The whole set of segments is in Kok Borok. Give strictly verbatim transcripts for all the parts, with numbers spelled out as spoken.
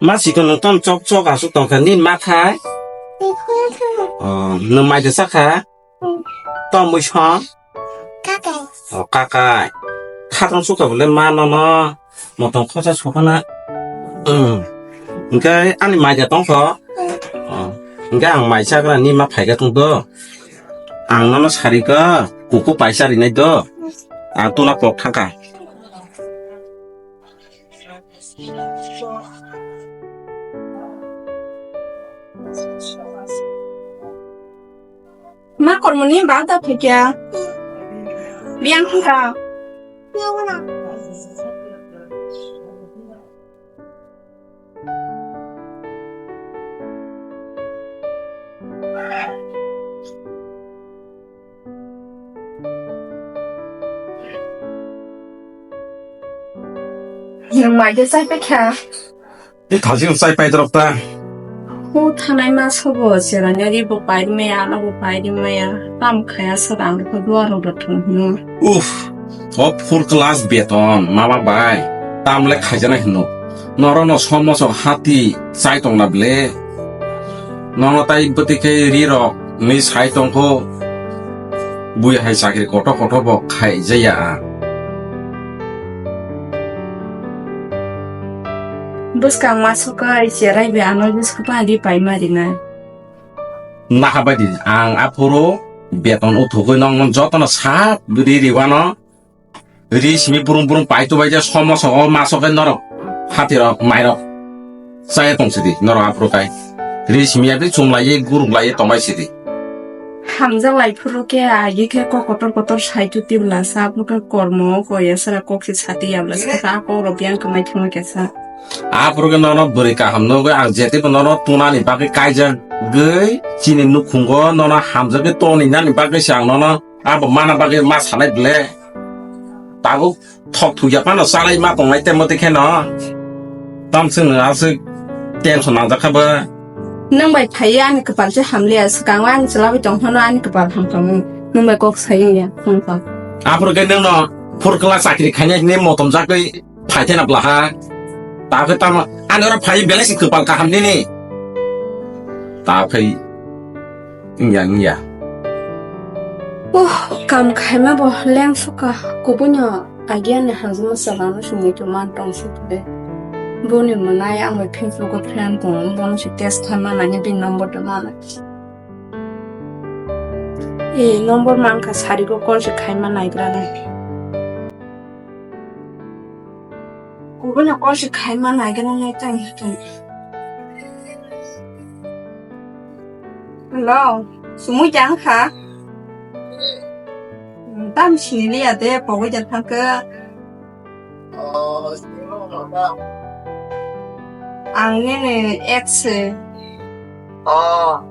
Ma sikon nwng tong chok chok aswk tongkha, nini ma khai? Oh, nwng mai de sakha? Tong mui song? Kakai. Oh, kakai. Khatong sukha bole ma nono. Motong khosa sokana. Hmm. Hingke ani mai de tongkho? Oh. Hingke ang mai chagra ni ma phaika tong do. Ang nono sari ka, kuku paisa rinai do. Ang tuna pok thangka. Ma kormoni bagda phikya. Biang kha. Nwng mai de chai paikha. Ni thajin chai pai dorok ta. Hu thanai ma sobo cherani ri bo pai maya, ano bo pai maya. Tam khaya sa rang ko duaro da thung hino. Uf, o four class beton, mama bai. Tam le khaijana hino. Noro no somo sok hati chai tong na ble. Nono tai bwtwi khe ri rok ni sai tong kho. Bui hai chakri kotor kotor bo khai jaya a. Bwskang ma suka ai cherai be ano bwskang pa di pai ma rinai. Naha bai di ang aphuru beton uthugwi nong jotono sap ri riwano. Ri simi burum burum pai tubai je somo sogo ma soge norok hati rok mai rok. Chaya tong sidi norok aphuru kai. Ri simi abi chum lai guruk lai tongbai sidi. Hamjak lai phuru khe agi khe kok kotor kotor sai tu tibla sa phuru khe kormo ko yasra kok se sati yabla sa ta kok rok yang kamai thangma khe sa. Aphuru khe nono bwrwi kaham nugwi ang jeti bo nono tunani bagwi kaijak gwi chini nukhungo nono hamjagwi toni nani bagwi se ang nono abo mana bagwi ma sanai ble. Tabuk thok thukya phano chalai ma tongnai temo tei kheno. Tam chwng aswk tension nangjak kha ba. Nwng bai phaiya ani kwpal se hamliya, swkango ani chwla bai tong phano ani kwpal hamkhamu. Nwng bai kok sai ya phone call. Aphuru khe nwngno four class chakri khainai hwnwi motom jagwi phai thena bwla ha. Ta khe tamo ani oro phai belai se kwpal kaham nini. Ta khe wngya wngya. Oh, kam khaima bo leng suka. Kubuino agiani hanjuma salano sini to man tong si de. Boni mwnai ang bai Facebook o friend tong, bono si test khaima nani bin number de mana. E number man kha sari ko call se khaima naigra nai. Kubuino call se khaima naigra nai tang tang. Hello, sumui jang kha? Tam sini liya de, pogwi de thangkhe. Oh, sini mo ma. Ang nini ex se. Oh.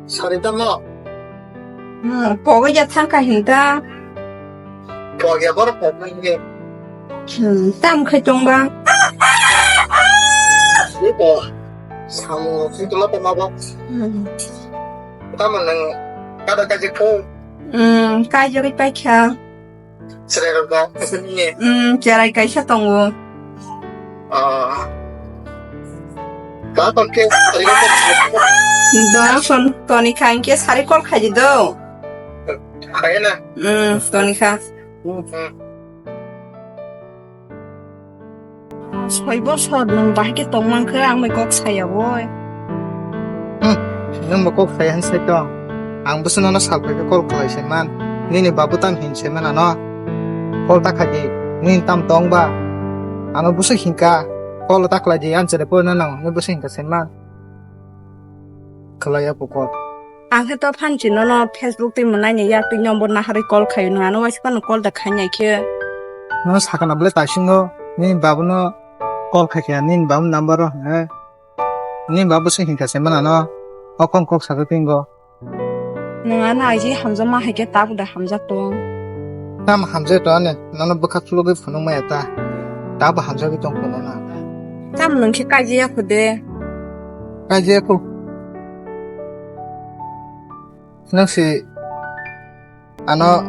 Sari tamo? Hmm, pogwi ya thangkha hinta. Pogya bor pogwi ye. Hmm, tam khai tongba. Ibo. Samu, situla tama bo. Hmm. Tamo nang kada kaji kho. Hmm, kaji ri paikha. Chwrairok ba, aswkni? Hmm, chwrai kaisa tongo. Ah. Ba tongkhe, chwrairok ba. Dorakon toni kha, hinkhe sari call khaidi do. Khayana? Hmm, toni kha. Hmm. Soi bosor nwng bahai khe tong mankhe ang bai kok saya boi. Hmm, nwng bo kok saya han sai tong. Ang bwswk nono sal phai khe call khlai sai man. Nini babu tam hin sai man ano. Call ta khai di. Nini tam tong ba? Ano bwswk hinka. Call ta khlai di, answer phone na nang. Nini bwswk hinka sai man. Khlai ya po call. Ang khe to phan chino no Facebook twi mwnai ni yak twi number naharwi call khayo, nwng ano waisa phano call da khai nai khe. No sakana bole taisingo, nini babu no call khai khe nini babu number o hwnwi. Nini babu se hinkha se mana no, o kong kok sakhe tingo. Nwng ano aji hamjakma hai khe tabuk da hamjak tong. Tamo hamjak tong ani, nono bwkha khulugwi phunuk maya ta. Tabuk hamjagwi tong phunuk na. Tamo nwng khe kaijaya khu de. Kaijaya khu. Nwng si ano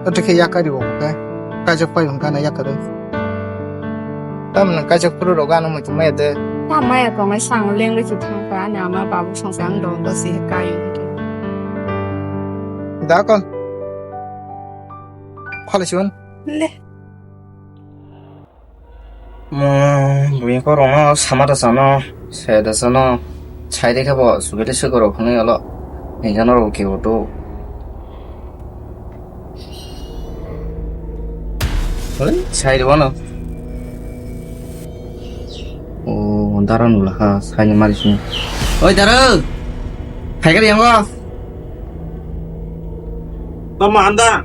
oto khe yakarwi bo khe. Kaijak pai hwn gana yakarwi. Tamni kaisa phuru rok ano muitu maya de. Ta maya tongnai sang lengwi chu thangkha ani ama babu songsa ang dong dosi he kai. Da kon. Khali sun. Le. Mo bui ko rong sama da sano, se da sano. Sai de khe bo sugete se goro phunui olo. Ni jano ro ke utu. Oi, sai de wano. O, dara nula ha, sai ni mari sini. Oi, dara. Hai kali yang go. Tamo anda.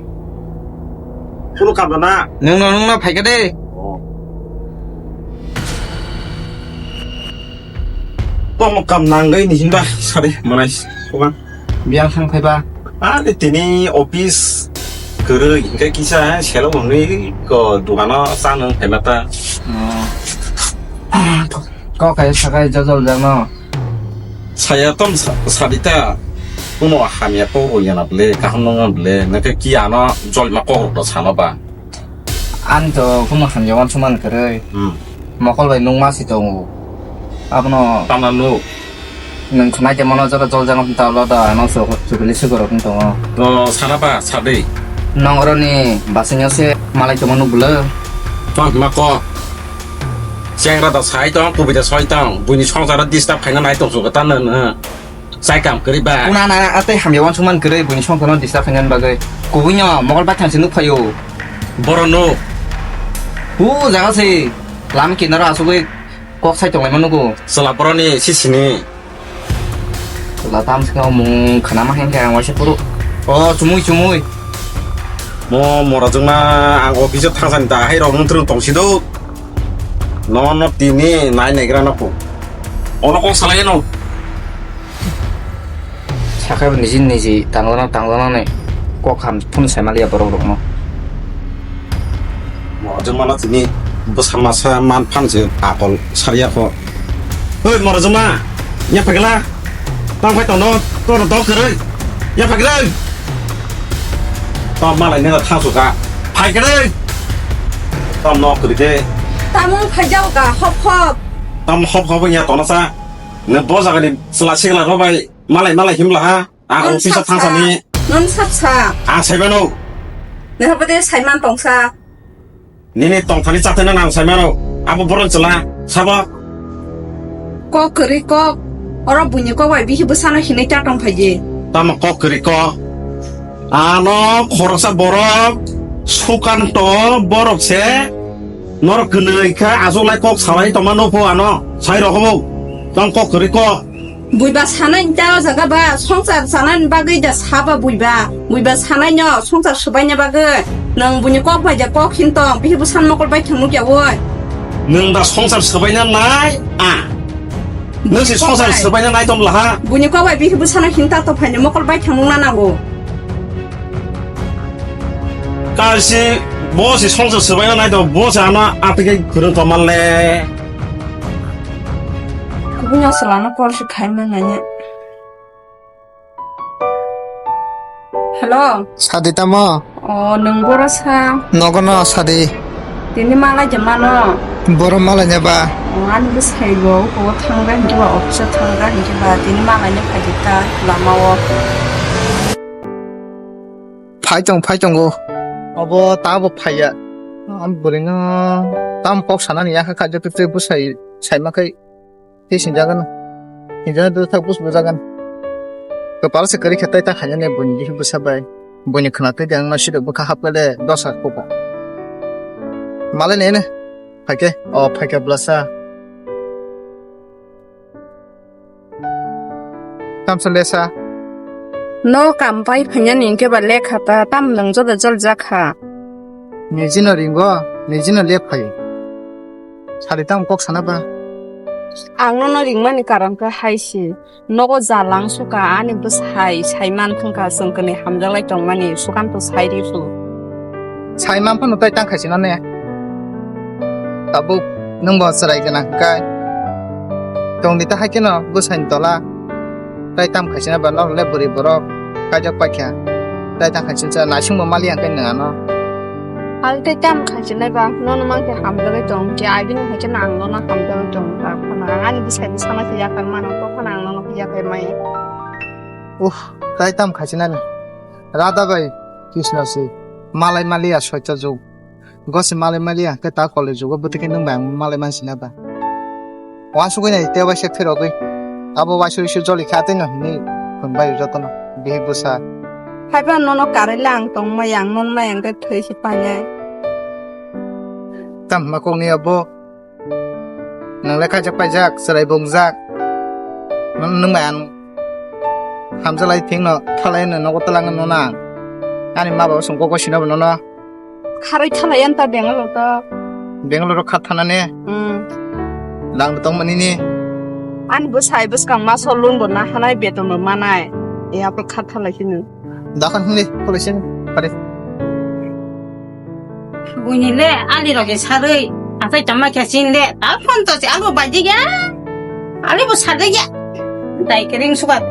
Kunu kam na. Nung no, nung no, phai ka de. Oh. Tamo kam nang gai ni hinba sari manai. Kuman. Biang thang phaiba. Ah, de tini office kwrwi, hingke kisa selo hwnwi ko dukano cha nwng phaima ta. Oh. Kok hai sakai jajal jano. Saya tom sa-, sadita. Kuno hamya ko yana ble, kaham nang ble, nake ki ano jolma ko ro sano ba. Ani to kuno hamya wan suman kwrwi. Hmm. Mokol bai nung masi tongo. Abono tama nuk. Nwng khwnai tongmano jora jol jagam ta ulo da, ano so chukuli sugorok wng tongo. To sana ba, sadi. Nong oroni basingyo se malai tongma nuk bwlw. Tong hima ko. Chengra da sai tong, kubui da soi tong, buini songsaro disturb khaina nai tong sugo ta nw nw. Chai kam kwrwi ba. Kuna na, na, atei hamya wan suman kwrwi, buini songsaro disturb khaina bagwi. Kubuino mokol bai thangsi nuk phaio. Boro nuk. Hu jaga se, lam kinaro asugwi kok sai tonglaima nugo. Chwla boroni sisini. Chwla tam sika mung khanama hengke ang waisa puru. O, chumui, chumui. Mo mora jongma ang office o thangsani da hai rok nung tong si do. No, no, tini nai negra no ko. Ono kok salai no. Sakai niji niji tanglana tanglana ne kok ham phun sai maliya borok rok no. Morajwk mano tini bwsa masa man phan se akol sariya kho. Oi morajwk ma, ya phagla. Tang phai tong no, tor dok kwrwi. Ya phagla. Tom malai ne tha su ka. Phai kwrwi. Tom nok kwrwi de. Tamung phai jao ka hop hop. Tom hop hop ya tona sa. Ne bo jaga ni sela sigla ro bai malai malai himla ha. Ang office o thangsani. Nung sap sa. Ang saimano. Nehapade saiman tongsa. Nini tongthani chathana nang saimano. Abo boron chwla. Sabo. Kok kwrwi kok. Oro buini kok bai bihi bwsano hinwi ta tong phaidi. Tamo kok kwrwi kok. Ano khoroksa borok Sukanto borok se. Norok kwnwi kha ajoklai kok salai tongma nopho ano. Sai rohobo. Tong kok kwrwi kok. Buiba sanai ta o jaga ba songsar sanani bagwi da saba buiba. Buiba sanai no songsar subaina bagwi. Nang buini kok bai ja kok hin tong, bihi busan mokol bai thang nukya woi. Nang da songsar subaina nai, a. Nang si songsar subaina nai tong laha. Buini kok bai bihi busano hin ta to phaini mokol bai thang nukna nango. Kaisi bo si songsar subaina nai tong, bo si ano atike khurung tongma le. Kubungo selano call si khaima nanya. Hello. Sadi tamo? O, nwng boro sa? Nogo no sadi. Tini malai je mano? Boro malai ne ba? O, ani bwsai bo, o thangra hinke ba, office o thangra hinke ba, tini malai ne phaidi ta lama o. Phai tong, phai tongo. Obo tabo phaiya. Am bwrwino tam kok sanani yakha kha, joto tei bwsai saima khai. Tei sinjagano. Sinjagano do thak bus bujagan. Kwpal se kwrwi khe tai ta khainani buini bihi bwsa bai. Buini khwna twi de ang no sida bwkha hap khe de dosa khupo. Malai nene. Phaikhe. O phaikhe bwlasa. Tamsa lesa. No kam pai phainani hinkhe ba lekha ta tam nang joda jol jakha. Nijino ringo, nijino le phai. Sadi tamo kok sana ba? Ang nono ringmani karon khe hai se, nogo jalang suka ani bwsai, saiman thangkha chwng kwnwi hamjaklai tongmani, Sukanto sai ri su. Saiman phano tai tang khaisina ne. Tabuk nwng bo chwrai gwnang hwnkhe. Tongdi ta hai kheno bwsaini tola. Tai tam khaisina ba norok le bwrwi borok kaijak paikha. Tai tam khaisina naisingbo maliya hwnkhe nwng ano. Hal tei tam khaichinai ba, nono mankhe hamjagwi tong khe, agini hai kheno ang nono hamjagwi tong kha, phano ang ani bwsai bwsano khe yakarmano, to phano ang nono khe yakarmaya. Uh, tai tam khaichinani. Radha bai Krishna se malai maliya soita jug. Gosi malai maliya, khe ta college jugo bwtwi khe nwng bai ang malai mansinai ba. Wansugwi nai tei waisa phirogwi. Abo waisa waisa joli kha tei no hinwi hwnbai jotono bihik bwsa. Haiba nono karwi le ang tongmaya, ang non maya hwnkhe thwi se painai. Tam hwnma kokni abo. Nwng le khaijak paijak, chwrai bungjak. Nwng, nwng bai ang hamjalai thwngno thalai no nogo twlang no nang. Ani ma baba song kok sino bono no. Kharwi thalai anta Bangalore to. Bangalore kha thanani? Hmm. Lang bo tong mani ni? Ani bwsai bwskang maso loan bo na hanai, beton bo manai. E apro kha thalai sino. Dakhan hwnli, khulaisin, pare. Buini le, ali rok je sarwi, atai tama khe sin le, ta phone to se albo baji ya. Ali bo sarwi ya. Dai kering sukat.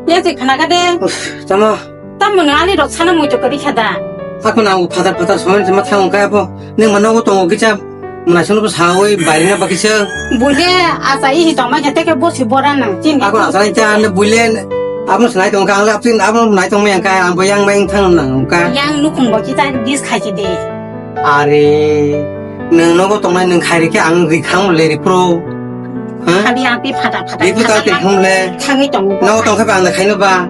Ya te khana ka de. Uff, tamo. Tamo no ali rok sana moi to kari khada. Ako na ang phatar phatar somen se ma thang ka po. Neng mano ko tongo kicha. Mwnai songno bo sawi bairina bakisa. Buile achai hi tongma khe teke bosi bora nang chini. Ako achai cha ne buile abo sinai tong ka, ang apin abo nai tong yang ka, ang bo yang mai thang nang ka. Yang nukhung bo kita dis khai chi de. Are, nang nogo tongnai nang khai rikhe ang ri khang le ri pro. Ha? Khali ang ti phata phata. Ri phata te khang le. Thangi tong. Nogo tong khe ba ang khai no ba.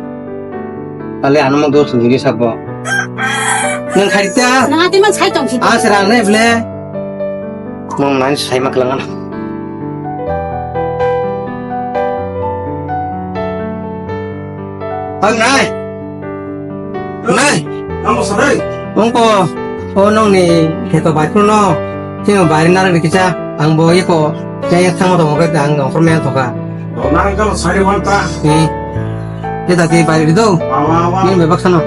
Ale ano mo dos sujuri sabo. Nang khai ta. Nang ati man sai tong si. Ah, serang ne ble. Mong nai sai mak lang. Ang nai. Nai. Ang ko sarai. Ang ko. O nong ni kheto bai phuru no. Sino bai nang ni kicha. Ang bo iko. Kaya thang mo to mo ka ang ko men to ka. Donang kalo sari wanta. Hmm. Kita ti bai do. Awa, awa. Ni bebak sano.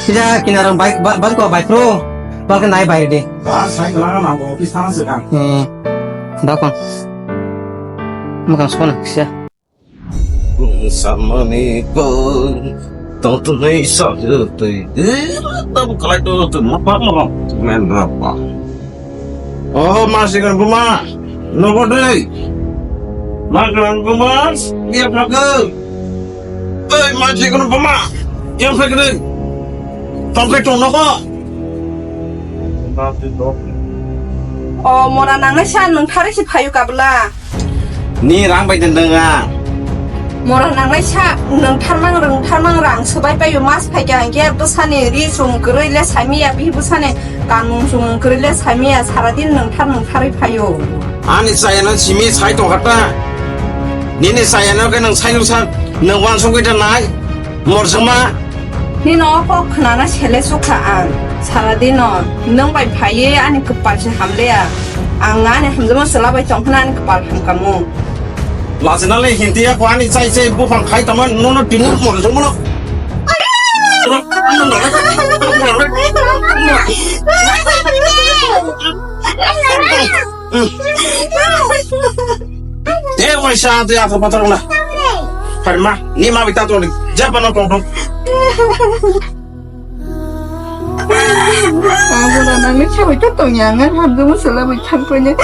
Kita kinaran bai, ba-, bai ko bai pro. Bal ke nai bai de. Ba sai kala na bo office thang se kan. Hmm. Dakon. Makan sona kisa. Samani ko. Tong tu nei sa de te. Eh, tab kalai to tu ma pa mo. Men ra pa. Oh, ma sikan buma. Nogo dei. Ma sikan buma. Dia phago. Ei, ma sikan buma. Dia phago dei. Tongkai tong nogo. O, mora nangnai sa nwng thari si phayu kabla. Ni rang bai den deng a. Mora nangnai sa nwng tharmang rwng tharmang rang swbai payu mas phaikha hwnkhe bwsani ri chum kwrwi le saimiya bihi bwsani kanmung chumung kwrwi le saimiya sara din nwng thar nwng tharwi phayu. Ani chayano simi sai tongkha ta. Nini chayano khe nwng sai nwng sa nwng wansugwi ta nai. Morsama. Nino o kok khnana sele sukha ang. Sara dino nwng bai phaiwi ani kwpal se hamliya. Ang ani hamjakma chwla bai tongphano ani kwpal hamkhamu. Lajinale hintiya ko ani chai chai buphang khai tama nono tini morsama no. Te waisa te ato patar na. Harma ni ma bita to ni japa no tong tong. Abo na nang ni chawi to tong yang ngan ham do musala bai thang ko ni.